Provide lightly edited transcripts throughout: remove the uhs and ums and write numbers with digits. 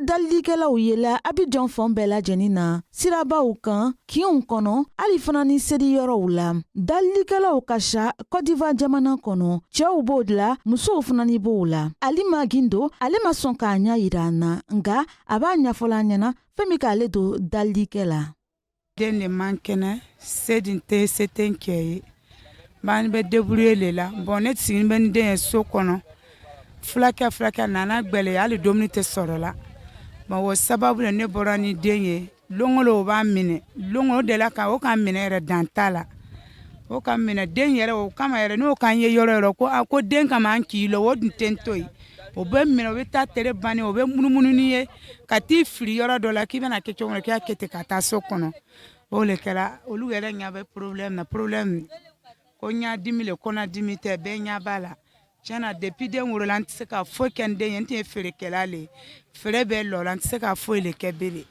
dalilikɛlaw yela Abidjan fan bɛɛ lajɛnin na, sirabaw kan, kinw kɔnɔ, hali fana ni seli yɔrɔw la. Dalilikɛlaw ka siya Cote d'Ivoire jamana kɔnɔ, cɛw b'o la, musow fana ni b'o la. Alima Gindo, ale ma sɔn k'a ɲɛ yira an na, nka a b'a ɲɛfɔla an ɲɛna fɛn min k'ale don dalilikɛ la. Den de man kɛnɛ, se dun tɛ, se tɛ n cɛ ye. N bɛ débrouiller le la. Bon, ne sigilen bɛ n den ye so kɔnɔ, fulakɛ fulakɛ nana gbɛlɛya, hali dumuni tɛ sɔrɔ la. Bon, o sababu la ne bɔra ni den ye. Lon o lon o b'a minɛ, lon o de la ka o ka minɛ yɛrɛ, dan t'a la, o ka minɛ den yɛrɛ. O kama yɛrɛ, n'o k'an ye yɔrɔ yɔrɔ ko a ko den kama an k'i lɔ, o dun tɛ n to yen. O bɛ minɛ, o bɛ taa tere bannen, o bɛ munumunu ni ye ka t'i fili yɔrɔ dɔ la k'i bɛna kɛ cogo min na, k'i y'a kɛ ten ka taa so kɔnɔ. O de kɛra, olu yɛrɛ ɲɛ bɛ problème na, problème ko ɲadimi le, kɔnɔdimi tɛ, bɛɛ ɲɛ b'a la. Tiɲɛna, depuis den wolola, n tɛ se ka foyi kɛ n den ye. N tun ye feerekɛla le ye, feere bɛɛ lɔ la, n tɛ se ka foyi le kɛ bele.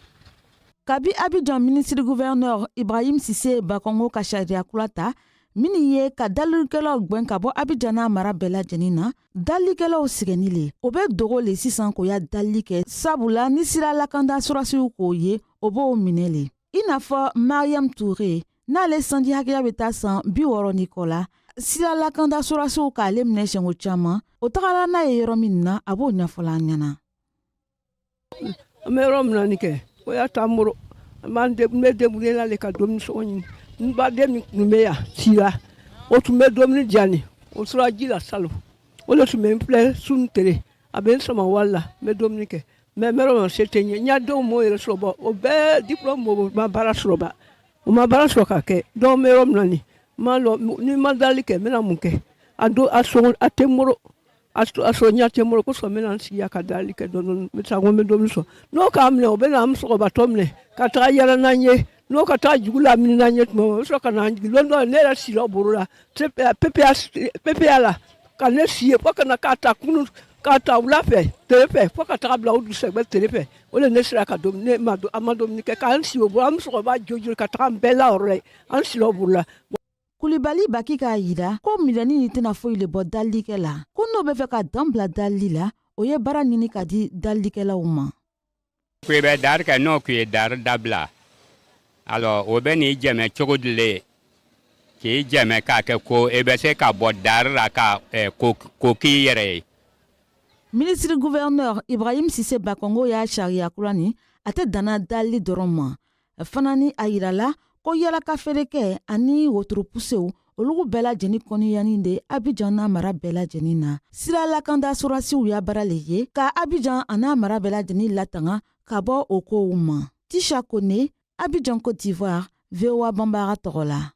Kabi Abidjan minisiri gouverneur Ibrahim Sise Bakongo ka sariya kura ta minnu ye ka dalilikɛlaw gwɛn ka bɔ Abidjan n'a mara bɛɛ lajɛnin na, dalilikɛlaw sɛgɛnni le. O bɛ dogo le sisan k'o ya dalili kɛ, sabula ni sira lakanda sɔrɔsiw k'o ye, o b'o minɛ le. I n'a fɔ Mariam Touré, n'ale sanji hakɛya bɛ taa san 60 ni kɔ la, sira lakanda sɔrɔsiw k'ale minɛ siɲɛko caman. O tagara n'a ye yɔrɔ min na, a b'o ɲɛfɔla an ɲɛna. An bɛ yɔrɔ min na nin kɛ, o y'a to an bolo, an b'an bɛ débrouiller la de ka dumuni sɔngɔ ɲini. N baden min tun bɛ yan si la, o tun bɛ dumuni diyan nin, o sera ji la salon, o de tun bɛ n filɛ su ni tile, a bɛ n sama wari la, n bɛ dumuni kɛ. Mais n bɛ yɔrɔ min na, se tɛ n ye. N ya denw m'o yɛrɛ sɔrɔ bɔ, o bɛɛ diplôme, o ma baara sɔrɔ ba, o ma baara sɔrɔ ka kɛ. Donc n bɛ yɔrɔ min na nin, n m'a lɔn ni n ma dali kɛ, n bɛna mun kɛ? A don a sɔngɔ a tɛ n bolo, a sɔrɔ ɲɛ tɛ n bolo kosɔn, n bɛna n sigi yan ka dali kɛ dɔɔnin dɔɔnin. N bɛ taa ko n bɛ dumuni sɔrɔ. N'o k'a minɛ, o bɛ na an sɔgɔbatɔ minɛ ka taga yala n'an ye, n'o ka taa jugu lamini n'an ye tuma min, o bɛ sɔrɔ ka na an jigin. Lon dɔ, ne yɛrɛ sila o bolo la PPA la ka ne si yen fo ka na k'a ta kunun, k'a ta wula fɛ, tile fɛ, fo ka taga bila o dugusɛjɛ tile fɛ. O de ne sera ka dumuni, ne ma, an ma dumuni kɛ k'an si o bolo. An musokɔrɔba jojori ka taga an bɛɛ la yɔrɔ la an sila o bolo la. Kulibali Baki k'a yira ko minɛni nin tɛna foyi le bɔ dalilikɛ la, ko n'o bɛ fɛ ka dan bila dalili la, o ye baara ɲini ka di dalilikɛlaw ma. Ko i bɛ dari kɛ, n'o k'i ye dari dabila, alors o bɛ n'i jɛmɛ cogo di le k'i jɛmɛ k'a kɛ ko i bɛ se ka bɔ dari la ka ko k'i yɛrɛ ye? Minisiri gouverneur Ibrahim Sise Bakongo y'a sariya kura nin, a tɛ danna dalili dɔrɔn ma fana ni a yirala ko yalaka feerekɛ ani wotoropusew, olugu bɛɛ lajɛnin kɔniyani de Abidjan n'a mara bɛɛ lajɛnin na. Sira lakanda sɔrɔsiw ya baara le ye ka Abidjan a n'a mara bɛɛ lajɛnin latanga ka bɔ o kow ma. Tisha Kone, Abidjan, Côte d'Ivoire, VOA Banbara tɔgɔ la.